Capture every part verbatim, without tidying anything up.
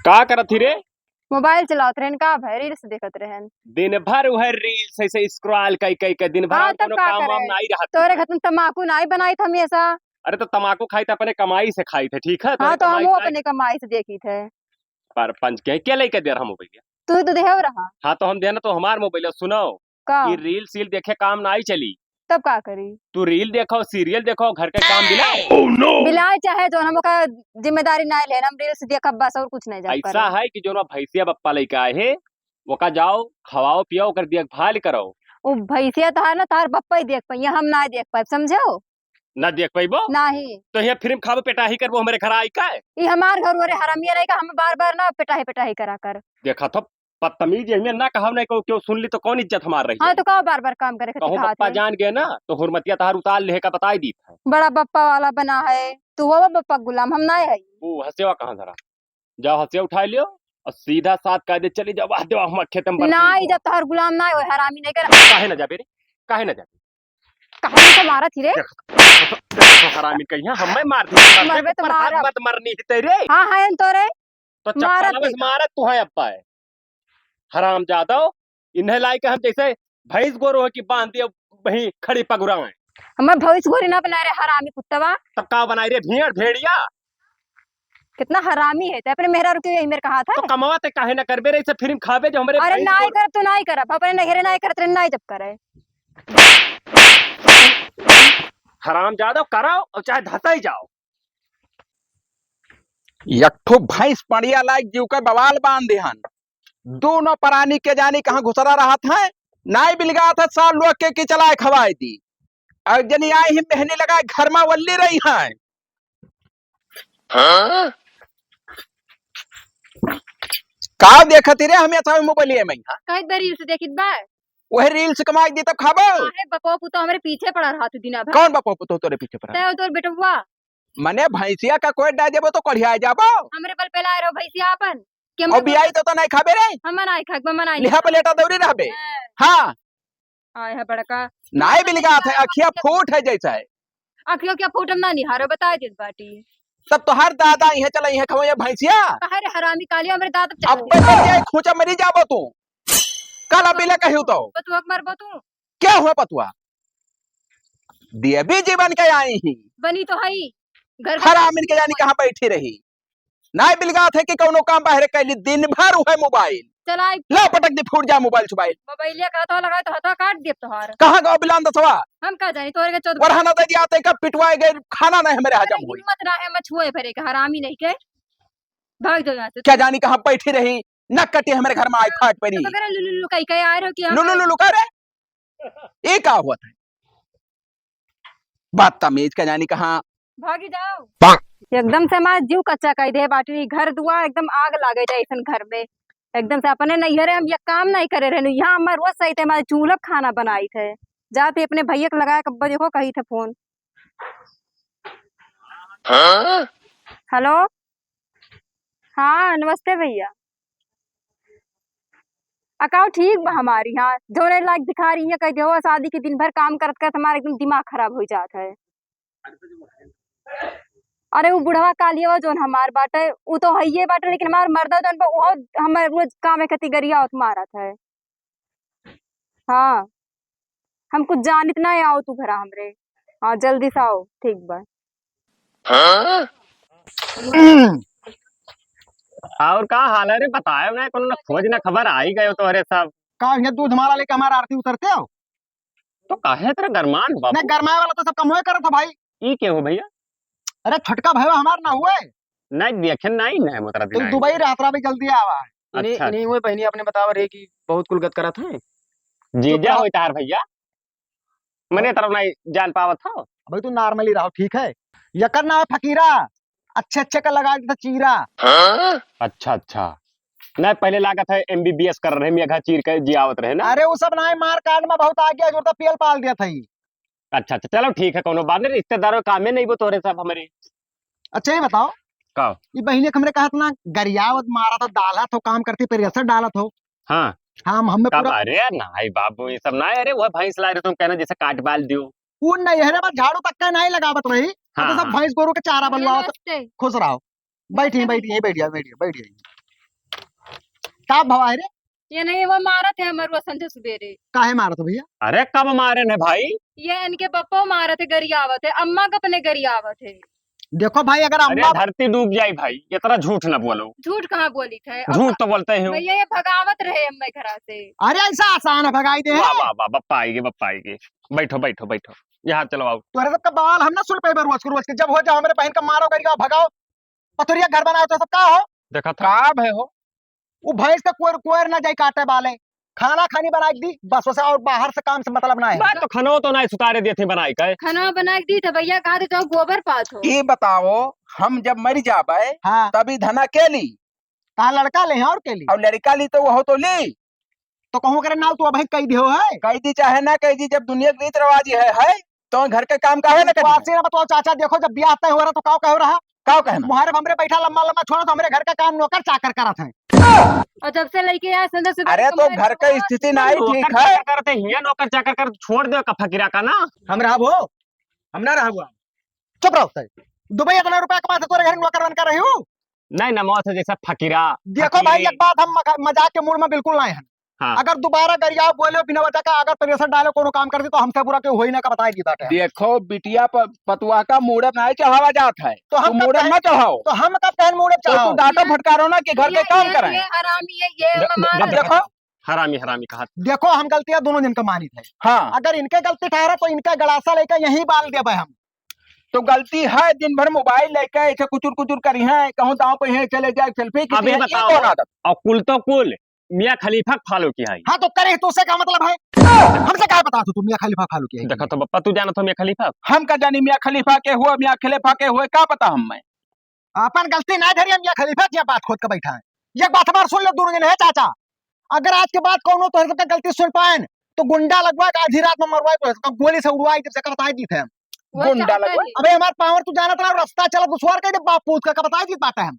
का करत ही रे? मोबाइल चलावत रहन, का भय? रील्स देखत रहन। दिन भर उहे रील्स ऐसे स्क्रॉल कई कई के, दिन भर हाँ, और तब कोनो का काम वाम करे? नाई रहत तोरे है। घर में तमाकू नाई बनाई था हमेशा। अरे तो तमाकू खाई थे, अपने कमाई से खाई थे, ठीक है? हाँ, तोरे तो कमाई हमहू से खाई अपने थे। कमाई से देखी थे। पर पंच के, के लेके दे रहा मोबाइल? तू तो देहव रहा। हाँ, तो हम देना तो हमार मोबाइल है, सुनो। का? ये रील सील देखे काम नाई चली। तब का करी? तू रील देखो, सीरियल देखो, घर के काम बिलाए। Oh no! बिलाए चाहे जौन, हम ओका जिम्मेदारी नाई लेन, हम रील्स देखब बस, और कुछ नाई जाब ऐसा करे। है कि जौन भैंसिया बप्पा लेके आए हैं, ओका जाओ, खवाओ, पियाओ, ओकर देखभाल करो। उ भैंसिया तहार ना, तहार बप्पा ही देख पाइए, हम नाई देख पाइब, समझो? ना देख पाइबो? नाही। तो ये फिल्म खाबो, पेटाही करबो हमरे घर आई का? ई हमार घर, ओरे हरामिया रही का, हम बार बार ना पेटाही पेटाही करा कर। देखा तो बदतमीज, यही में ना कहब, नहीं को क्यों सुन ली तो कौन इज्जत हमार रही? हाँ, तो का बार बार काम करे खातिर कहूँ कहा बप्पा थे? जान गए ना, तो हुरमतिया तहार उतार लेहे का बताई दी था। बड़ा बप्पा वाला बना है, तू वो बप्पा गुलाम, हम ना है। वो हंसेवा कहाँ धरा? जाओ हंसे उठा लियो और सीधा साथ कह दे, "चली जाओ, वाह, देवा, हम खेते में बरसी नाई हो।" जब तोहर गुलाम ना हो, हरामी नहीं कर। काहे ना जाबे रे? काहे ना जाबे? काहे तो मारत ही रे? देख, देख, देख, हरामी कहीं, हमें मार दी, मरबे तो पर हाथ मारब। मत मरनी ही तेरे। हाँ, हाँ, तो रे। तो मारत चप्पल बस देखा। मारत तू है अप्पा है। हराम जादो, इन्हें लाई के हम जैसे भैंस गोरू है कि बांध दिया वहीं खड़ी पगुराएं। हमें भैंस गोरी ना बनाए रे हरामी कुत्तवा। तब का बनाई रे भेड़, भेड़िया? कितना हरामी है, ते अपने मेहरारू के यही मेरे कहा था। तो कमावा ते काहे ना करबे रे, इसे फिल्म खाबे जो हमरे अरे भैंस नाई गोरू। कर, तू नाई कर, अपने नहरे नाई करत रे, नाई जब करे। हराम जादो कराओ और चाहे धसाई जाओ। एक ठो भैंस पड़िया लायक जीव के बवाल बांध देहन। दोनों परानी के जानी कहाँ घुसरा रहत है, नाई बिलगात है सार लोग के कि चलाए खवाए दी। और जनी आई ही मेहनी लगाए घर मा वल्ली रही है। हाँ? का देखत रे हमें अथवा मोबाइल में? हाँ? कई बार रील्स देखित बा। वही रील्स कमाई दी तब खाबो। अरे बपो पुतो हमरे पीछे पड़ा रहा तू दिना भर। कौन बपो पुतो तोरे पीछे पड़ा? तै तोर बेटवा। मने भैंसिया का कोई डाल देबो तो कढ़िया जाबो। हमरे बल पे लाए रहो भैंसिया अपन। के और हमरे बियाई बल तो, तो नहीं खाबे रे। हम नहीं खाबे, हम नहीं लिहा खाबे। प्लेटा दौरी रहबे। हाँ। हाँ। आए है बड़का। नाई बिलगात है, अखिया फूट है जैसा है। अखियों क्या फूट हम ना निहारो, बता देत बाटी। तब तोहार दादा इहे चला, इहे खवैया भैंसिया। काहे रे हरामी काली, हमरे दादा अब चला। बता दिया, खूंचा मरी जाबो तू। काला बिला कहियो तो। पतुआ के मरबो तू। क्या हुआ पतुआ? देवी जीवन के आई ही। बनी तो हई। घर के हरामिन के जानी कहाँ बैठी रही। नाई बिलगात है कि कौनो काम बाहरे कैली, दिन भर उहे मोबाइल। चलाई। ला पटक दी, फूट जा मोबाइल, मोबाइल। मोबाइलिया का हथवा लगाए तो हथवा काट देब तोहार। कहाँ गवा बिलान दसवा? हम का जानी, तोरे के चोद वरहना दे दिया, ते का पिटवाए गए, खाना नहीं हमरे हजम अरे होई। हिम्मत ना है, मैं छुए भरे के, हरामी नहीं के। भाग जाओ यहाँ से। क्या जानी कहाँ बैठी रही, नक कटी हमरे घर में आई फाट पड़ी। तो करे लुलु लुलु कही कही आ रहे हो कि हम लुलु लुलु का रे? ये का हुआ था? बदतमीज का जानी कहाँ। भागी जाओ। एकदम से हमार जीव कच्चा कई दे बाटी, घर दुआ एकदम आग लागे जाए ऐसन घर में। एकदम से अपने नैहरे हम ये काम नहीं करे रहनु, यहाँ हमार रोज सही थे, हमारे चूल्हा खाना बनाई थे। जाते अपने भैया के लगाए, कब्बो देखो कही थे फोन। हाँ? हेलो, हाँ, नमस्ते भैया। अकाउ ठीक बा हमारी, हाँ, जौने लायक भिखारी हियाँ कह देहो, शादी के दिन भर काम करत करत हमारा एकदम दिमाग खराब हो जात है। अरे उ बुढ़वा कालियवा जौन हमार बाटे, उ तो हइये बाटे, लेकिन हमार मर्दा जौन बा, उहो हमार रोज कामे खातिर गरियावत मारत है। हाँ, हम कुछ जानित ना आओ तू घरा हमरे। हाँ, जल्दी से आओ, ठीक बा। हाँ? और का हाल है रे? बतायो ना, कोनो ना खोज ना खबर, आई गयो तोहरे सब। का भैया, दूध माला लेके हमार आरती उतरते हो? तो काहे इतना गरमान हो बाबू? नहीं, गरमाए वाला तो सब कमवे करत है भाई। ई के हो भैया? अरे छोटका भैया हमार ना हुए। नहीं देखे नहीं, नहीं मतलब तो दुबई रहत रहा भाई, जल्दी आवा। इन्हीं, अच्छा, इन्हीं अच्छा। हुए बहनी अपने बतावा रहे कि बहुत कुल गत करत है। जीजा होई तार भैया। मने तरफ नहीं जान पावत हो। अबे तू normally रहो, ठीक है? यकर नाम है फकीरा, अच्छे अच्छे का लगा देता चीरा। अच्छा, अच्छा। नहीं, पहले लागत है M B B S कर रहे, मेघा चीर के जियावत रहे ना। अरे, वो सब ना है, मार कांड में बहुत आ गया, जो तो पियल पाल दिया था ही। अच्छा, अच्छा, चलो ठीक है, कोनो बात नहीं, रिश्तेदारों काम में नहीं वो तोरे सब हमारे। अच्छा, ये बताओ। का? ये बहिनी के हमरे कहत ना, गरियावत मारत हो, डालत हो, काम करती पे रेसर डालत हो। हाँ। हाँ, हम, हमें कब? पूरा अरे नहीं बाबू, ये सब ना है। अरे वो भैंस ला रहे, तुम कहना जैसे काट बाल दियो। वो नहीं है रे, बस झाड़ू तक का नहीं लगावत रही। हाँ, तो सब हाँ। भैंस गोरू के चारा बनवावत। नमस्ते। खुश रहो। बैठी, नमस्ते। बैठी, यहीं बैठी, बैठी, बैठी। का भवा है रे? ये नहीं, वो मारत है मरुआ संझे सुबेरे। काहे मारत हो भैया? अरे कब मारे ने भाई? ये इनके बप्पो मारत है, गरियावत है, अम्मा का अपने गरियावत है। देखो भाई, अगर अरे अम्मा धरती डूब जाई भाई, इतना झूठ ना बोलो। झूठ कहाँ बोली थे? झूठ तो बोलते हो। भैया ये भगावत रहे अम्मा घरा से। अरे ऐसा आसान है भगाई दे। वाह, वाह, वाह, बप्पा आएगी, बप्पा आएगी। बैठो, बैठो, बैठो। यहाँ चलो आओ। तोरे सबका बवाल हम ना सुन पाइबे रोज के रोज के। जब हो जाओ हमरे बहन का मारो, गरियाओ, भगाओ। पथुरिया घर बनाओ तो सब का हो? देखा था। का भय हो? उ भैंस के कोयर, कोयर ना जाई काटे वाले। खाना खानी बनाइ के दी, बस वैसे और बाहर से काम से मतलब ना है। बात तो खानो तो ना सुतारे देते बनाई के। खाना बनाइ के दी तो भैया कहा थे जाओ गोबर पाथो। ये बताओ, हम जब मर जाबे, हाँ। तब ई धना के ली? कहा लड़का ले और के ली? और लड़का ली तो वो तो ली। तो कहूँ करे नाव तू अबही कही दियो है। कही दी चाहे ना कही दी, जब दुनिया के रीत रिवाज है, है, तो घर के काम काहे ना करती? वासी ना बताओ चाचा, देखो जब ब्याह तय हो रहा तो काव कहो रहा? काव कहना? मुहारे हमरे बैठा लंबा लंबा छोड़ो तो हमरे घर का काम नौकर चाकर करत हैं। और जब से लइके आए संजय सुबह अरे तो घर का स्थिति ना ही ठीक है। करते हिया नौकर चाकर कर छोड़ दे का फकीरा का ना। हम रहबो, हम ना रहबो। चुप रहो सर। दुबई इतना रुपया कमाते तोरे घर नौकर बन कर रही हूँ। नहीं ना मौत है जैसा फकीरा। देखो भाई, फकीर। एक बात हम मखा-, मजाक के मूड में बिल्कुल नहीं है। हाँ। अगर दोबारा गरियाओ बोले बिना वजह का अगर प्रेशर डाले कोनो काम कर दे तो हमसे बुरा केहू होई ना का बताई दी बाटे। देखो बिटिया प-, पतुआ का मूड़े ना चढ़ावा जात है। तो हम तू कब मूड़े कहें, ना चढ़ाओ। तो हम कब कहें मूड़े तो तू चढ़ाओ? डांटो ये, फटकारो ना कि घर ये, के काम ये, करें। ये हरामी है, ये ग-, ग-, ममान ग-, है। देखो। हरामी, हरामी कहा। देखो हम गलतियां दोनों जन का मानित है। हाँ। अगर इनके गलती ठहरा तो इनका गड़ासा लेकर यहीं बाल देबे हम। तो गलती है, दिन भर मोबाइल लेके ऐसे कुचुर कुचुर करी हैं, कहूँ दाव पे हैं, चले जाए सेल्फी खींची अब ये हैं, ये बताओ, कौन आदत? और कुल तो कुल मियाँ खलीफा के फॉलो किया है। हाँ, तो करे तो उससे का मतलब है? हमसे काहे बता तू, तू मियाँ खलीफा फॉलो किया है? देखो तो बप्पा, तू जानत हो मियाँ खलीफा? हम का जानी मियाँ खलीफा के हुए, मियाँ खलीफा के हुए, का पता हम मैं? अपन गलती ना धरी, हम मियाँ खलीफा की बात खोद के बैठा है। ये बात हमार सुन लो दोनों जने, है चाचा, अगर आज के बाद कौनो तोहरे सबका गलती सुन पाएन, तो गुंडा लगवा के आधी रात में मरवाए, तोहरे सबका गोली से उड़वाए, जब से बताए दी थे। वो गुंडा चाहता लगवा? नहीं। अबे हमार पावर तू जानत ना, रास्ता चला दुश्वार कह दे, बाप पूत का, का बताए दी बात है हम।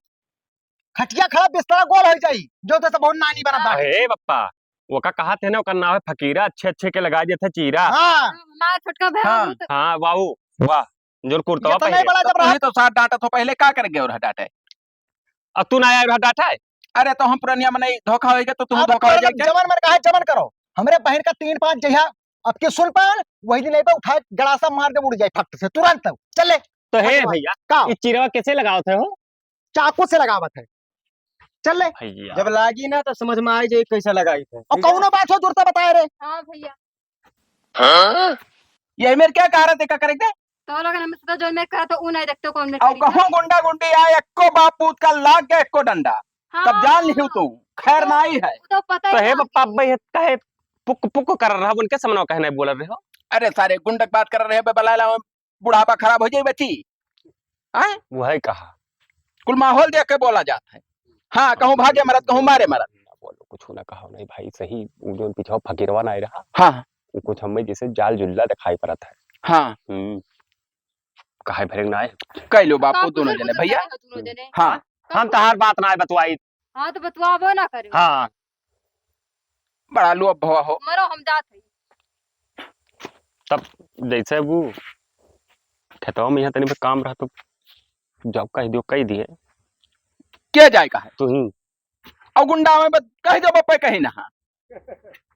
खटिया खड़ा, बिस्तरा गोल हो जाई, जो तो सब बहुत नानी बना बात। अरे बप्पा, वो का कहा थे ना, ओकर नाम है फकीरा, अच्छे अच्छे के लगा देते चीरा। हाँ। हाँ, हमार छोटका भाई हाँ। बहुत हाँ, वाऊ, वाह, जोर कुर्तवा ये तो नहीं पहने। बड़ा तो जब तू ही रहा। तो साथ डांटा तो पहले का कर गए और डांटे? अब तू ना आया रहा डांटा है? अरे तो हम पुरनिया में नहीं धोखा होएगा तो तुम अब धोखा हो करो, जाएगा। जमन मन कहा जमन करो। हमरे बहन का तीन पांच जइहा अब के सुन पान, वही दिन अइबे उठा के गड़ासा मार दे उड़ जाए फट से तुरंत। चल ले। तो हे अच्छा, भैया, का? ये चिरवा कैसे लगावत है हो? चाकू से लगावत है। चल ले। भैया। जब लागी ना तो समझ में आई जाए कैसे लगाई थे। और कौनो बात हो जुड़ता बताए रे। हाँ भैया। हाँ? ये मेरे क्या कह रहे थे, क्या करेंगे? तो लोगन हमसे तो जो मैं कहा तो ऊ नहीं देखते कौन मेरे और करेगा। कहूँ गुंडा गुंडी आए, एको बाप पूत का लाग गए, एको डंडा। हाँ। तब जान लिहू तू, खैर तो, नहीं है। तो पता तो ही हे ना। बप्पा, अब भाई कहे पुक पुक कर रहा, उनके सामने कहे नहीं बोल रहे हो। अरे सारे गुंडक बात कर रहे हैं, बे बलाला, बुढ़ापा खराब हो जाए बच्ची। हैं? वो है कहा। कुल माहौल देख के बोला जात है। हाँ, कहूँ भागे मरत, कहूँ मारे मरत। ना बोलो, कुछ ना कहो नहीं भाई, सही, वो जो पीछे फकीरवा ना आए रहा। हाँ। वो कुछ हमें जैसे जाल जुल्ला दिखाई पड़त है। हाँ। हम्म। काहे भरे ना आए? कह लो बापू, दोनों जने, भैया। हाँ। हम तहार बात ना आए बतवाई। हाँ, तो बतवाबो ना करे। हाँ। बड़ा लोभ भवा हो। मरो, हम जात हई। तब जैसे वो खेतवा में यहाँ तनी पे काम रहा तो जब कह दियो, कह दिए। के जाए का है? तू ही। और गुंडा में बस कह दो बप्पे कहीं ना।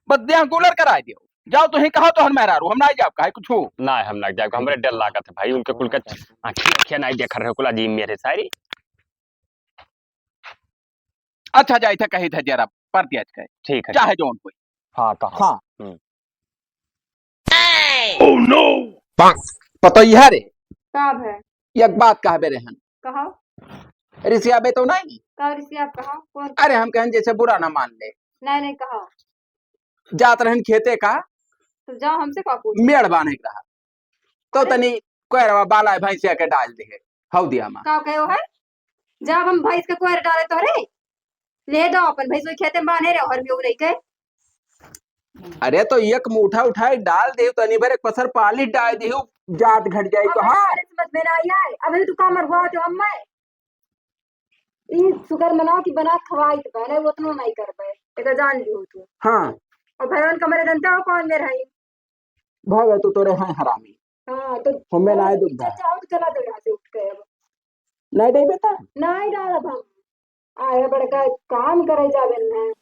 बस देह गुलर कराए दियो। जाओ तू ही कहो तो हम मेहरारू, हम ना जाओ काहे कुछ हो। ना, हम ना जाओ, हमरे डर लागत है भाई, उनके कुल के आँखिया, आँखिया नहीं देख रहे हो, कुल अजीब मेरे सारी। अच्छा, जाई थे, कही थे जरा, परती आज के। ठीक है। चाहे जौन होई। हाँ, कहा। हाँ। हम्म। Oh no! पता ही है रे। का है? एक बात कहबे रहन। कहा। रिसिया बे तो नहीं? का रिसिया कहा? कौन? अरे, हम कहन जैसे बुरा ना मान ले। नहीं, नहीं, कहा। जात रहन खेते का। तो जाओ, हमसे का पूछ? मेड़ बांधे के रहा। तो अरे। तनी कोयरवा बाला भैंसिया के डाल दे। हौ दिया माँ। का कहो है? जब हम भैंस के कोयर डाले तोहरे, ले दो अपन भैंस वही खेते में बांधे रहो, और में उ नहीं के। अरे तो एक मुठा उठाए डाल दे, तनी भर एक पसर पाली डाल दे, जात घट जाए तो। हाँ। अरे समझ में ना आई है, अभी तू का मरवा तो हम मैं। ई शुक्र मनाओ कि बना खवाई तो पहले वो उतना नहीं कर पाए, एक जान लियो तू। हाँ। और भैया उनका मेरे जनता हो कौन मेरे है? भाग तू तोरे हैं हरामी। हाँ, तो हमें ना दुख दा। चाचा, उठ, चला दो यहाँ से उठ के अब। नहीं दे बेटा। नहीं डालब हम। आए बड़का काम करे जावे ना।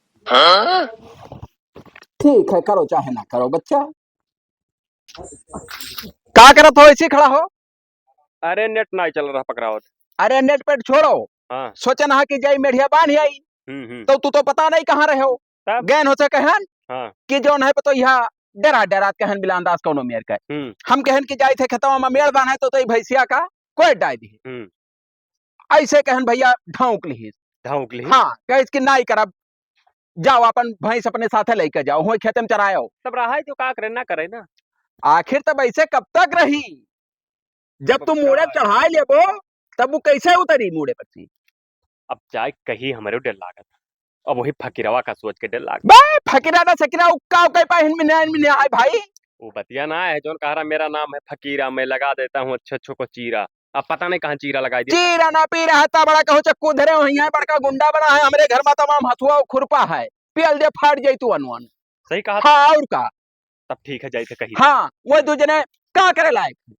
ठीक है, करो चाहे ना करो बच्चा। का करत हो, ऐसे खड़ा हो? अरे नेट नाई चल रहा पकड़ावत। अरे नेट पेट छोड़ो। हाँ। सोचन हा कि जाई मेढ़िया बांध आई। हम्म, हम्म। तो तू तो पता नहीं कहाँ रहे हो। तब? गैन हो से कहन हाँ। कि जौन है पतो यह डरा डरा कहन बिलान दास कौनो मेर का। हम्म। हम कहन कि जाई थे खेतवा में मेड़ बांधे तो, तो ई भैंसिया का कोई डाई दी। हम्म। ऐसे कहन भैया ढौंक लिहिस। ढौंक लिहिस? हाँ, कहिस कि नाई करब, जाओ अपन भैंस अपने साथे लेके जाओ, हुए खेते में चरायो। तब रहाई जो का करे, ना करे ना। आखिर तब ऐसे कब तक रही? जब तब तू का मूड़े है? चढ़ाई लेबो, तब वो कैसे उतरी मूड़े पर से? अब जाए कही हमरे डर लागत। अब वही फकीरवा का सोच के डर लागत। बे फकीरा ना सकीरा, उ का कह पाए, इनमें न्याय, इनमें न्याय भाई। वो बतिया ना है, जौन कह रहा, "मेरा नाम है फकीरा, मैं लगा देता हूँ अच्छे अच्छों को चीरा।" अब पता नहीं कहाँ चीरा लगाई दिया। चीरा ना पीरा है, ता बड़ा कहो चक्कू धरे हो, यहाँ बड़का गुंडा बना है, हमरे घर में तमाम हथुआ और खुरपा है, पियल दे फाट जाई तू अनवन। सही कहा। हाँ, और का? तब ठीक है, जाई थे कही। हाँ, वो दू जने का करे लायक?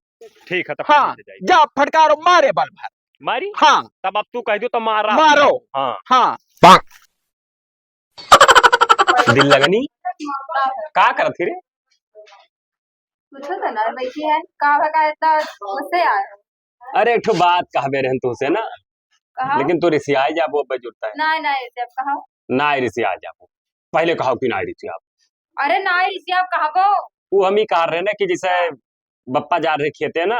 ठीक है, तब हाँ, कही से जाई। जा फटकारो, मारे बल भर। मारी? हाँ। तब अब तू कह दो तो मारा। मारो। हाँ। हाँ। दिल लगनी, का करत ही रे? कुछ तो ना, बैठी है। का भा, का इतना गुस्से आ रहे हो? अरे, एक ठो बात कहबे रहन तुहसे ना, कहा? लेकिन तू रिसियाए जाबो, अब्बे जुड़ता है। ना, ना, रिसियाए, कहा? ना, रिसियाए जाबो। पहले कहो कि ना, रिसियाब। अरे, ना, रिसियाब, कहबो। वो हम ही कह रहे ना कि जैसे बप्पा जा रहे खेते ना,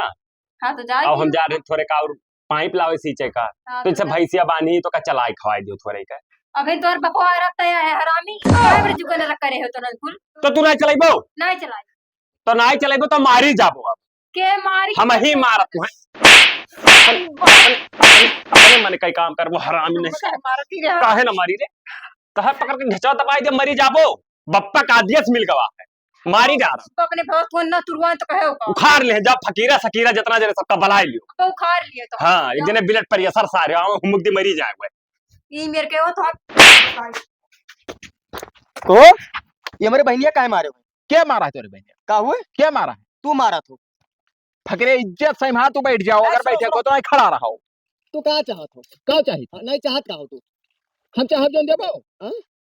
हाँ, तो जा और हम दियो। जा रहे थोड़े का और पाइप लावे सींचे का, हाँ, तो तो इसे जा। भैंसिया बांधी तो का चलाए खवाए दियो थोड़े का। अबे तोर बपवा रहता है हरामी, काय बड़े जुगन रख करे हो तो नलकुल। तो तू नहीं चलाइबो? नहीं चलाई। तो नहीं चलाइबो तो मारी जाबो अब। के मारी? हम ही मारत हैं। अपन, अपन, अपन, अपने मन का ही काम करबो हरामी नहीं। मारती रहे। काहे ना मारी रे? कहा पकड़ के घिचवा दबाई दे मरी जाबो। बप्पा का आदेश मिल गवा है। मारी जा रहा। तो अपने भौस को ना तुरवा तो कहे होगा। उखाड़ ले, जा फकीरा सकीरा जितना जने सबका बलाई लियो। तो उखाड़ लिए तो। हाँ, एक जने बिलट पर ये सर सारे आओ, हुमुक दे मरी जाए हुए। ई मेरे के हो तो आप तो ये हमारे बहनिया काहे मारे हुए? क्या मारा है तेरे बहनिया? का हुए? क्या मारा है? तू मारा तू। फकरे इज्जत से हाथ तू बैठ जाओ, अगर बैठे को तो खड़ा रहो। तू का चाहत हो? का चाहित? हाँ, नहीं चाहत का हो तू? हम चाहत जौन देबो? हाँ?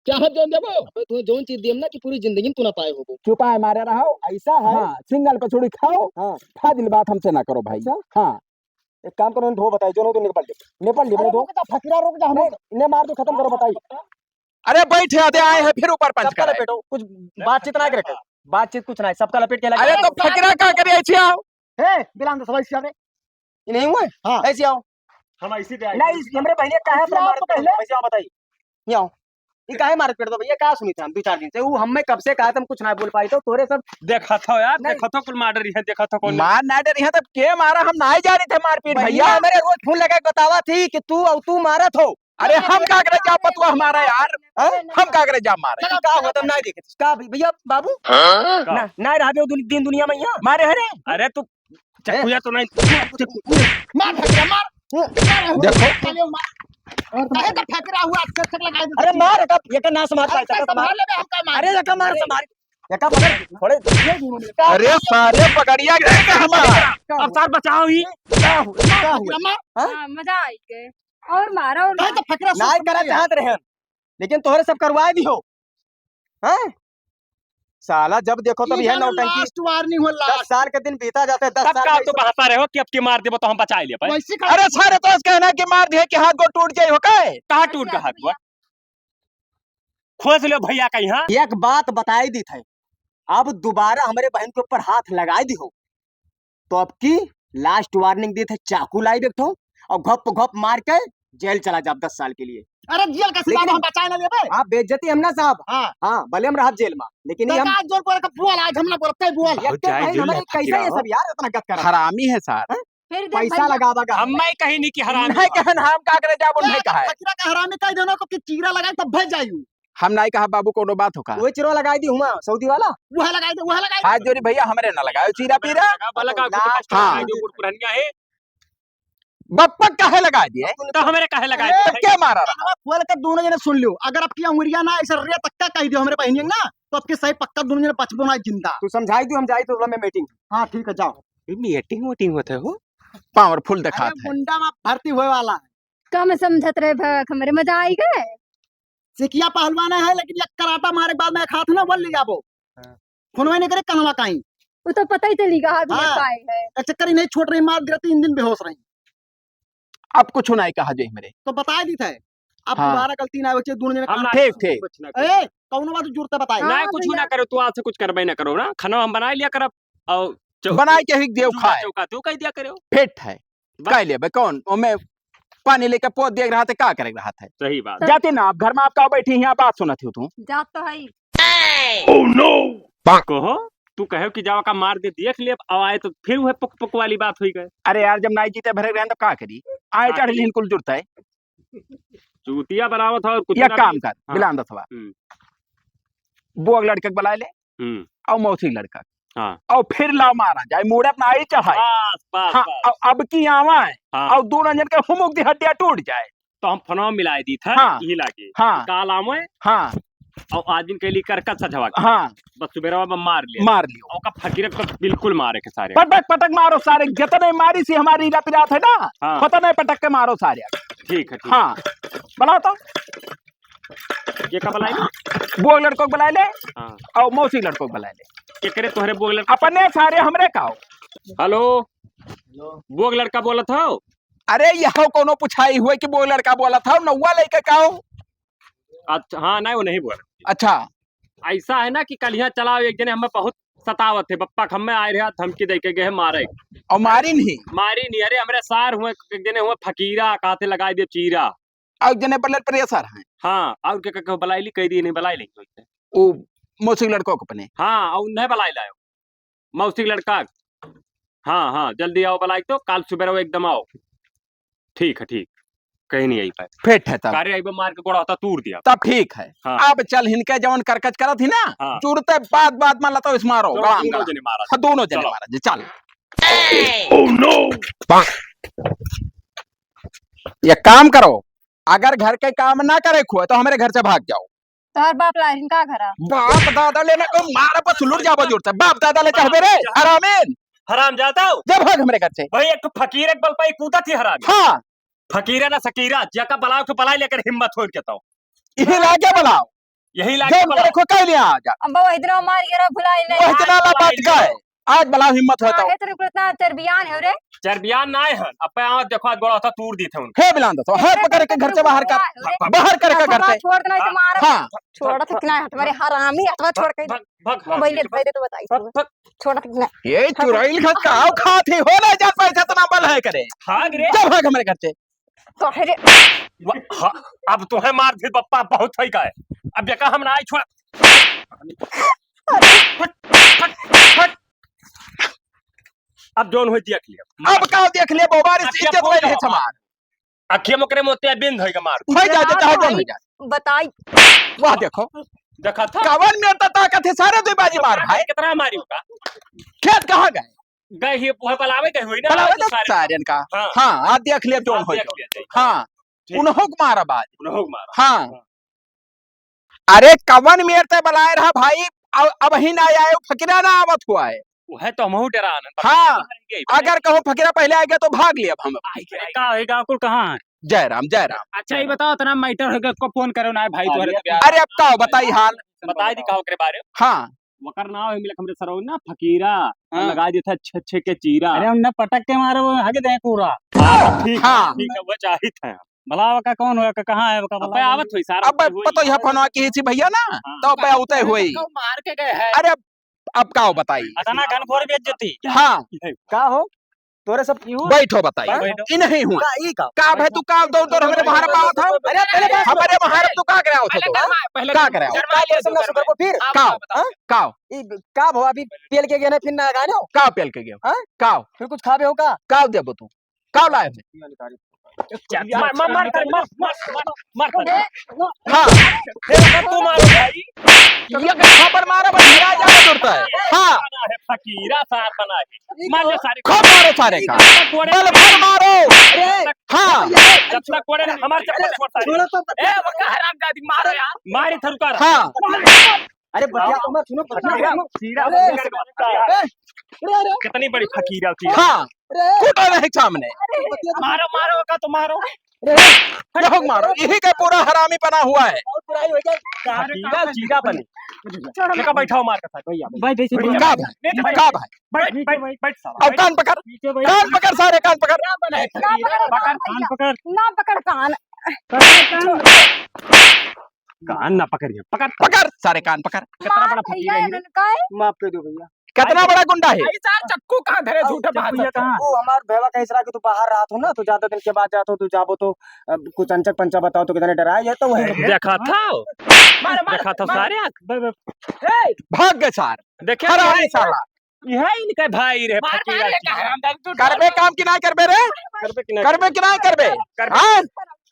चाहत जौन देबो? अबे तू जौन चीज देम ना कि पूरी जिंदगी में तू ना पाए होबो। चुपाए मारे रहो। ऐसा है? हाँ, सिंगल कचौड़ी खाओ। हाँ। फाजिल बात हमसे ना करो भाई। अच्छा? हाँ। एक काम करो, इन्हें बताई, जो तो नेपाल ले, नेपाल ले, अरे दो। रुक जा, फकीरा रुक जा, हम नहीं, इन्हें मार दो, खत्म करो, बताई। अरे बैठ, आते आए हैं, फिर ऊपर पंच सबका कराए। लपेटो, कुछ बातचीत ना करे, बातचीत कुछ ना है, सबका लपेट के लगा। अरे तो फकीरा का करे, ऐसे आओ। ए, बिलान दे, सब ऐसे आओ रे। ये नहीं हुआ है? हाँ। ऐसे आओ। हम ऐसे दे आए। नहीं, इस हमरे बहने का है, ऐसे आओ तो पहले। ऐसे आओ, बताइए। ये आओ। ये काहे मारत पीटत हो भैया? का सुनी थे हम दो चार दिन से? वो हमें कब से कहा था, हम कुछ ना बोल पाई, तो तोरे सब देखा था यार, नहीं। देखा था कुल मार डरी है, देखा था कौन मार ना डरी है, तब के मारा? हम ना ही जानी थे मारपीट भैया, भैया। हमारे रोज फोन लगा के बतावा थी कि तू और तू मारत हो। अरे हम का करे जा पतुआ हमारा यार, हाँ? हम का करे जा मारे? चलो, का हुआ तब ना देखे का भी भैया बाबू? हाँ? ना, ना रहबे दुन-, दिन दुनिया में यहाँ। मारे हरे? अरे तू चकुया तो नहीं। मार फकरा, मार। मार, देखो। चलियो, मार। और काहे का फकरा हुआ, चक, चक लगा दे। अरे मार, एका, एका ना संभाल अरे पाए, एका संभाल। संभाल लेबे, हम का मार। अरे एका मार, संभाल। एका पकड़, थोड़े। अरे सारे पकड़िया गए का हमार। अब सर बचाओ ही। का हुआ? का हुआ? मार। हाँ? हाँ, मजा आई गए। और मारा और काहे मारा। तो फकरा नाय सुन करा लिया। चाहत रहे, लेकिन तोहरे सब करवाए भी हो। हाँ? साला जब देखो तब ई यह जानो नौटंकी। Last warning हो, दस last। साल के दिन बीता जाते हैं, दस तब साल का में तू ऐसे बहाता रहे हो कि अब की मार देबो तो हम बचाए लिए पाए? वैसे का अरे सारे तो कहना कि मार दिए कि हाथ गोड़ टूट जाए हो काहे? कहाँ टूट गया हाथ गोड़? खोज लो भैया का यहाँ। एक बात बताई दी थे, अब दोबारा हमरे बहन के ऊपर हाथ लगाई दी हो, तो अब की last warning दी थे, चाकू लाई बैठो और घप घप मार के जेल चला जाब दस साल के लिए। अरे जेल का सिवा लेकिन हम बचाए ना लेबे। आप बेइज्जती हम ना साहब। हाँ। हाँ, भले हम रहब जेल में, लेकिन तो ये हम का जोर बोले का बोल, आज हम ना बोलते बोल। बहुत एक जाए भाई जेल हमारे में कैसे ये फकीरा सब हो। यार इतना गत कर हरामी है सार। हैं? फिर देख पैसा भैया। लगावा का हम हमने। मैं कहीं नहीं कि हरामी नहीं बा। कहन हम का करे जाब, उन्हें कहा है। फकीरा का हरामी कह देना तो कि चीरा लगाए तब भज जायू। हम नहीं कहा बाबू कोनो बात हो का। वो चिरो लगाई दी हुआ सऊदी वाला। वह लगाई दे, वह लगाई दे। हाथ जोड़ी भैया हमरे ना लगाओ चीरा पीरा। लगा, लगा, लगा, हाँ। लगा, जो पुरनिया है। बप्पा काहे लगा दिए? तो हमरे काहे लगा ए, दिए? क्या मारा रहा? कानवा खोल के दोनों जने सुन लियो, अगर आपकी अंगुरिया ना ऐसे रे तक का कह दियो हमरे बहनिया ना, तो आपके सही पक्का दोनों जने बचबो ना जिंदा। तू समझाई दियो, हम जाई तो मैं मीटिंग। हाँ, ठीक है, जाओ। ये मीटिंग वोटिंग होते हो? पावरफुल दिखात अरे, है। मुंडा में भर्ती होए वाला है। कम समझत रहे भक, हमरे मजा आई गए। देखिया पहलवान है, लेकिन एक कराटा मारे के बाद में एक हाथ ना बल ले जाबो। हाँ। फोनवा नहीं करे, कनवा काई। वो तो पता ही चली गया, अभी हाँ। पाए है। एक चक्कर ही नहीं छोड़ रही, मार गिरा, तीन दिन बेहोश रही। अब कुछ नहीं कहा जे हमरे। तो बताए दी थे, अब हाँ। दोबारा गलती ना हो, दोनों जने हम काम ना ठीक, ठीक। कुछ ना करो। ए, कौनो बात जरूरत है बताए। हाँ, ना, कुछ भैया। ना करो, तू आज से कुछ करबे ना करो ना, खाना हम बना लिया करब, और चौ-, बनाए के ही देव चूल्हा खाए। चौका तू कह दिया करो। फिट है। बस। कह लेबे, कौन ओमे पानी लेके पोत दे रहा थे, का करे रहा थे? सही बात। जाते ना आप घर में, आप का बैठी यहाँ बात सुनत हो तू? जात तो है। Oh no! कहो, तू कहे कि जावा का मार दे, देख ले, अब आए तो फिर वह पुक पुक वाली बात हुई गए। अरे यार, जब नाई जीते भरे रहन तो का करी? आए हाँ, चढ़ ठीक। लिहन कुल जुड़ता है। चूतिया बनावत हो, कुछ एक ना काम कुछ। कर, हाँ। बिलान दसवा। हम्म। बोग लड़के के बुला ले, हम्म। और मौसी लड़का। हाँ। और फिर लाव मारा जाए, मूड़े अपना आई चढ़ाए। बस, बस, हाँ, बस। और अब की आवा है, हाँ। और दोनों जन के हुमुक दी हड्डियाँ टूट जाए। तो हम फोनवा मिलाए दी था, हाँ। यही लागे। हाँ। काल आवे। हाँ। और आदमी के लिए करकट सजवा के। हाँ। बस सुबेरवा में मार ले। मार लियो। और का फकीर को बिल्कुल मारे के सारे। पटक, पटक मारो सारे, जितने मारी सी हमारी हीरा पिरात है ना, हाँ। पता नहीं पटक के मारो सारे। ठीक है, ठीक। हाँ। बुलाओ तो। ये का बुलाई ले? वो लड़कों को बुलाई ले। हाँ। और मौसी लड़कों को बुलाई ले। केकरे तोहरे बोग लड़का? अपने सारे हमरे का हो। हेलो। हेलो। बोग लड़का बोलत हो? अरे, यह कोनो पुछाई हुए कि बोग लड़का बोलत हो, नौवा लइके का हो? अच्छा, हाँ, नहीं, वो नहीं बोल। अच्छा। ऐसा है ना कि कल यहाँ चलाओ, एक जने हमें बहुत सतावत है, बप्पा खम्मे आए रहे, धमकी दे के गए मारे। और मारी नहीं? मारी नहीं, अरे, हमरे सार हुए, एक जने हुए फकीरा, कहते लगाई दे चीरा। और जने बलल प्रेशर है। हाँ, और के, के, के बलाई ली, कह दिए नहीं बलाई लेंगे। वो मौसी के लड़कों को अपने। हाँ, और नहीं बलाई लायो। मौसी के लड़का। हाँ, हाँ, जल्दी आओ बलाई तो, काल सुबह रहो एकदम आओ। ठीक है, ठीक। कहीं नहीं आई पाए। फिट है तब। कारे आई बा मार के गोड़ा होता तूर दिया। तब ठीक है। हाँ। अब चल हिनके जवन करकच करत ही ना, हाँ। जुड़ते बात बात में लतो इस मारो, दोनों, गड़ाम दोनों गड़ा। जने मारा। हाँ, दोनों जने चलो। मारा जी, चल। Oh no! ये काम करो, अगर घर के काम ना करे खुए तो हमारे घर से भाग जाओ। तोहर बाप लारिन का घरा? बाप दादा लेना को मार पर सुलुट जाबो जोर से। बाप दादा ले चाहबे रे, हरामीन। हराम जादा। जब भाग हमरे घर से। भाई एक फकीर एक बल पाई कूदा थी हरामी। हाँ। फकीरा ना सकीरा, जका बलाओ के बलाई लेकर हिम्मत होइल के तो। यही लागे बलाओ। यही लागे जौन बलाओ। करे खो कह लिया आ जा। अब वही दिन मार के रहो, भुलाई नहीं। वही दिन ला बात गए। आज बलाओ हिम्मत होता। काहे तेरे को इतना चरबियान है रे? चरबियान ना है, अब पे आओ देखो, आज गोड़ा होता तूर दी थे उनको। हे बिलान दो, हे पकड़ के घर से बाहर कर, बाहर कर के घर से। छोड़ देना, हाँ। मारा। हाँ। छोड़ तो कितना है तुम्हारे हरामी, हथवा छोड़ के। भग, भग, वो हाँ, भैया ठीक है, दे दे तो बताई भग, तू। भग। छोड़ तो कितना। ये चुड़ैल का काव खात ही हो ना, जा पैसा इतना बल है करे। भाग रे। जा भाग हमारे घर से। तो है रे। वा-, हाँ, अब तोहे मार फिर पप्पा बहुत है का है। अब देखा हम ना आई छोड़। हट, हट, हट। अब जौन होई देख लिया। अब का देख ले, बोबारी से अखिया इज्जत फोड़ ले दे। हमार। अखिया मोकरे मोतिया बिंद होई के मार। होई जा, चाहे जौन होई जा। बताई। वाह, देखो। देखा था? कवन में तो ताकत है, सारे दो बाजी मार भाई। कितना मारी होगा? खेत कहाँ गए? गए ही, वह बलावे गए हुई ना, बलावे तो तो सारे। सारे इनका। हाँ। हाँ, आज देख लिया, जौन आज होई देख तो। लिया जाए। हाँ। ठीक। उन्हों को मारा बाज। उन्हों को मारा। हाँ। हाँ। अरे कवन मेर ते बलाए रहा भाई, अब, अब ही ना आए, फकीरा ना आवत हुआ है। वह तो हमहू डरान। हाँ, अगर कहूँ फकीरा पहले आ गया तो भाग लिया अब हम। आई, आई, का है, गाँव कुल कहाँ है? जय राम, जय राम। अच्छा, ये बताओ, इतना मैटर हो गया, को फोन करो ना भाई, हाँ, तोहरे ये प्यार। अरे अब का बताई हाल? बताई दी का ओकरे बारे में। हाँ। वकर नाव है मिलक हमरे सरौ ना फकीरा, हाँ। लगा देता छे छे के चीरा। अरे उन्हें पटक के मारो, वो हग दे पूरा। हाँ, ठीक है, हाँ। ठीक है, वो चाहित है। भला का कौन हुआ, का कहाँ है, का अब भला? आवत हुई सारा अब पतो यह फोनवा की थी भैया ना, हाँ। तो अब उते हुई। मार के गए हैं। अरे अब, अब का बताई? अतना घनघोर बेइज्जती। हाँ। का हो? तोरे सब क्यों? बैठो बताई। हाँ? बैठो। ई नहीं हुआ। का, ई का? का भाई तू का दौड़ दौड़ हमरे बाहर पावत हो? अरे पहले बात हमरे बाहर तू का करावत हो? पहले का, पहले का करावत? का तोरे सब ना सुधर को फिर? का? हाँ? का? ई का भवा अभी पेल के गए ना फिर ना गाने हो? का पेल के गए हो? हाँ? का? फिर कुछ खाबे हो का? का देबो तू? का लाए हो? चल, मार, मार, मार, मार, मार, मार, मार, मार। हाँ। फिर तू मारो भाई। ये के थप्पड़ मारो, बस गिरा जा, जुड़ता है। हाँ। बना है, फकीरा सार बना है। मार ले सारे। खूब मारो सारे का। बल भर मारो। हाँ। जब तक कोड़े ना, हमारे चप्पल छोड़ता है। छोड़ो तो। ए, वो का हरामजादी, मारो यार। मारी थरुका। हाँ। अरे बतिया तो मत सुनो, बतिया सुनो। अरे, अरे, अरे। कितनी बड़ी फकीरा थी। हाँ, अरे। कूटो नहीं सामने। मारो, मारो का तो मारो। अरे। यह मारो, यही का पूरा हरामी बना हुआ है। बुराई हो जाए। चीरा, चीरा बने। छोड़ो। देखा, बैठाओ मार के साथ, भैया, भैया। भाई, भाई, भाई, का भाई? नहीं, नहीं, का भाई? बैठ, नीचे बैठ, बैठ। बैठ साला, अब बैठ। कान पकड़, नीचे बैठ। कान पकड़ सारे, कान पकड़। ना पकड़, पकड़, कान भैया। पकड़। ना पकड़ कान। पकड़ कान। कान ना पकड़िए, पकड़। पकड़ सारे, कान पकड़। कितना बड़ा फकीर है ये। मार भैया, इन्होंने कहा है। माफ कर दो भैया। कितना बड़ा गुंडा है? भाई साहब, चक्कू कहाँ धरे, झूठे बात है। वो हमार भैया कहे रहा कि तू बाहर रहत हो ना, तो ज्यादा दिन के बाद जात हो, तू जाबो तो, अब कुछ अंचक पंचा बताओ तो कितने डराए, ये तो वही। देखा था, मार, मार, देखा था मार। सारे। बे, बे। ए! भाग गए सार। देखे हरामी साला। यह इनके भाई रे, मार, फकीरा मार, की। हरामजादी, तू करबे काम कि ना करबे रे? करबे कि ना करबे? कि ना करबे? करबे। हाँ?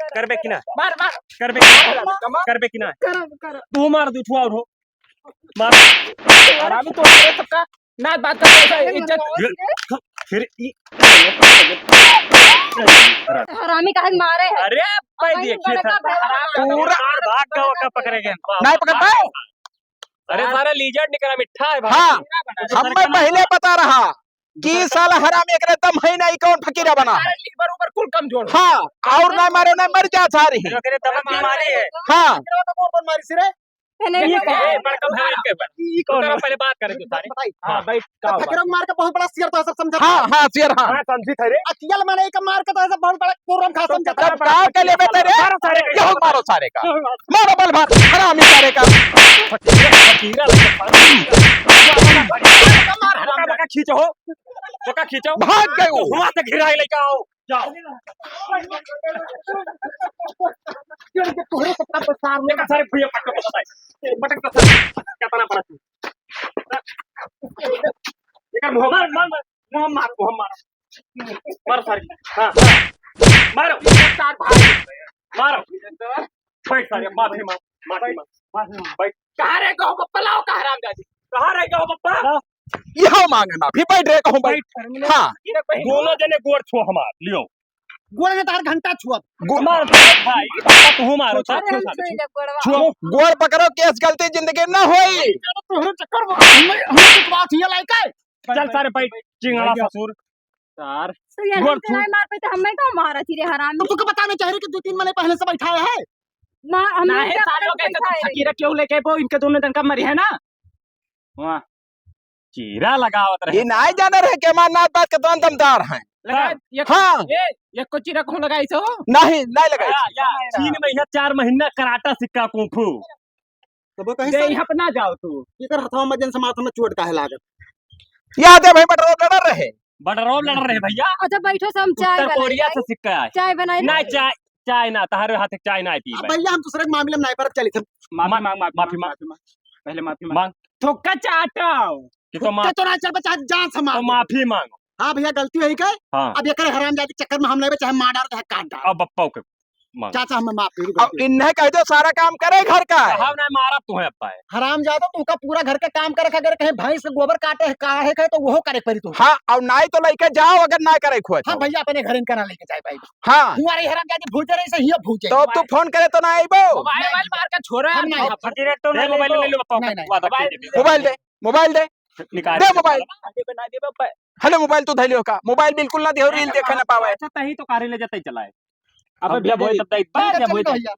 करबे कि ना? मार, मार। करबे कि ना? करबे कि ना? करो, करो। तू मार दू, छुआ और हो। मार। हरामी तो तेरे सबका ना बात कर, ऐसा इज्जत। फिर, फिर ई हरामी काहे मारे है? अरे, भाई, देखिए बड़का था। भाई। पूरा भाग का, का पकड़े गए। नहीं पकड़ पाए। अरे, सारा lizard निकला, मिठा है भाई। हाँ, हमें पहले पता रहा कि साला हरामी एकरे दम है नहीं, कौन फकीरा बना है। सारे liver उवर कुल कमजोर हो। हाँ, और नहीं मारे, नहीं मर जा सारी। एकरे दम की मारी है। हाँ। एकरे तो कौन, कौन मारी सी रे? मैंने ये नहीं कहा। ए, बड़का भाई के ऊपर। ई कौन उनका है? पहले बात करें तो सारे। बताई। हाँ, भाई, तो का हुआ? फकीरों को मार के बहुत बड़ा शेर तो सब समझा। हाँ, हाँ, शेर, हाँ। हाँ, समझी थे रे। अकियल माने एक मार के तो ऐसा बहुत बड़ा program खा तो समझा। तब का के लेबे तेरे? मारो सारे का। यहो मारो सारे का। मारो बल भर, हरामी सारे का। फकीरा, फकीरा, फकीरा। मार, हराम का खींचो हो। तो का खींचो? भाग गए वो। हुआ से घिराई लेके आओ। जाओ। तोहरे सबका तो सार में सारे भैया पटक के बताए। पटक के सारे। कितना बड़ा तू। एकर मुंह मार, मार, मार। मुंह मार, मुंह मार। मार सारे। हाँ। मारो। चार भाई। मारो। बैठ सारे, माफी मांग, माफी मांग, माफी मांग। बैठ। कहाँ रह गयो बप्पा? लाओ का हरामजादी? कहाँ रह गयो बप्पा? यहो मांगे माफी, बैठ रे कहूँ, बैठ। बैठ, शर्मिला। हाँ। ये बैठ। दोनों जने गोड़ छुओ हमार, लियो। गोड़ में तार घंटा छुआ। गो- मार दे भाई, बप्पा तू मारो, छुओ, सारे छुओ, हम सारे, छुए छुओ। जब गोड़वा। छुओ। गोड़ पकड़ो, केस गलती जिंदगी में ना होई। तोहरे चक्कर में हम, हम तो बात ही है, लाइक है। चल सारे बैठ, चिंगाला ससुर। सार। तो यार, गोड़ हमसे छू। नहीं मार पाए तो हमें का मारा थी रे हरामी? तो तुमको बताना चाहिए कि दो तीन महीने पहले से बैठा है। मार, हम नहीं, लोग सार लोग कैसे बैठा तुम है। फकीरा क्यों लेके वो इनके दोनों जन का मरी है ना? वाह। चीरा लगावत रहे। ये नहीं जाना रहे कि हमार नाथ बात के दोन दमदार हैं। लगा, हाँ। ये, हाँ। ये, ये को चीरा कौन लगाई सो? नहीं, नहीं लगाई। या, या, तीन महीना, चार महीना कराटा सिक्का कुंफू। तब वो कहीं दे, से यहाँ पे ना जाओ तू। एकर हथवा में जन समाज में चोट काहे लागत? याद है भाई, बटरौल लड़ रहे। बटरौल लड़ रहे भैया। अच्छा, बैठो, सब हम चाय उत्तर बनाई, कोरिया से सिक्का है। चाय बनाई ना। नहीं, चाय, चाय ना, तहरे हाथ के चाय ना पी अब भाई। भैया, हम दूसरे के मामले में नहीं पड़त, चली सब। माफी मा-, मांग, माफी माफी मांग, मांग। माफी मांग। पहले माफी मांग। मांग। थुक्का चाटो। कि तो मा-, थुक्का तो ना चल बचा, जान से तो मार। माफी मांगो। हाँ भैया, गलती होई के। हाँ। अब एकरे हरामजादी चक्कर में हम लेबे, चाहे मार डाल, चाहे काट डाल। अब बप्पा के मांग। चाचा, हमें माफ करी, अब गलती। इन्हें कह दो, सारा काम करे घर का है। कहा ना मारा तू है अब्बा है। हरामजादा, तू का पूरा घर का काम करे, अगर कहीं भैंस के गोबर काटे है, का है, कहे तो वो करे पड़ी तू। हाँ, और नाई तो लेके जाओ, अगर ना करे खोए हाँ तो। भैया, अपने घर इनका ना लेके जाए भाई। हाँ। हमारे हरामजादी भूजे रहे से ही भूजे। तो अब तू फोन करे तो ना आइबो। मोबाइल, मोबाइल मार के छोड़ा हम है। नहीं। फकीरे तो दे ना मोबाइल लेबो। ले लो, बप्पा, नहीं, नहीं। वादा मोबाइल कीजिए। मोबाइल दे, मोबाइल दे। निकाल दे दे मोबाइल। बना दे बप्पा। हेलो, मोबाइल तू धैलियो का? मोबाइल बिल्कुल ना दिहो, रील देखे ना पावे। अच्छा, तही तो कारी ले जाते ही चलाए। अब हम भैया दे बोल दे। तब तक ठीक है, जब चल होई तब। भैया।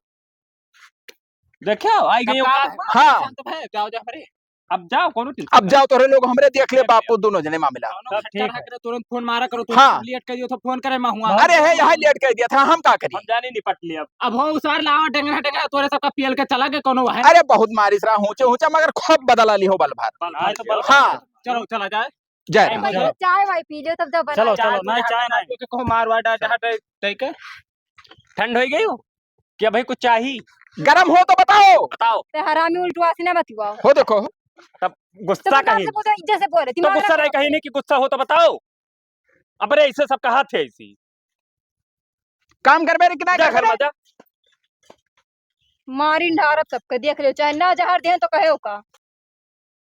देखो, आई गई अब औकात। का? हाँ। शांत भाई, जाओ, जाओ, अरे। अब जाओ, कोनो टेंशन अब नहीं। जाओ, तोहरे लोग हमरे देख ले, अरे बापू, भैया। दोनों जने मामला। दोनों सब घंटा ठीक रह है। के तुरंत फोन मारा करो, तुरंत हाँ। लेट कर दियो तो फोन करे मैं हुआ। अरे है, यहाँ लेट कर दिया था, हम का करी? हम जाने निपट लिया अब। अब हो उसार लावा, डंगरा, डंगरा, तोरे सबका पियल के चला गए कोनो है? अरे बहुत मारिस रहा, ऊंचे, ऊंचा, मगर खूब बदला ली हो बल भर। बल भर हाँ, तो बल हाँ। चलो, चला जाए। जय राम। भैया, चाय वाय पी लो, तब जब बना चलो, चलो, नहीं, चाय नहीं। तो कहो मार वार डाल, जहाँ डे-, डे के। ठंड हो गई हो? कि अभी कुछ चाही? गरम हो तो बताओ। बताओ। ते हरामी उल्टवा से ना बतियाओ। हो देखो। तब गुस्सा तो कहीं। बोलो, इज्जत से बोले, तो दिमाग गुस्सा रखो। नहीं कहीं नहीं कि गुस्सा हो तो बताओ। अब रे, ऐसे सब कहा थे ऐसी। काम करबे रे कि ना जा घर करबे? में जा। मारी ढारब सबके, देख ले, चाहे ना जहर दे तो कहे का।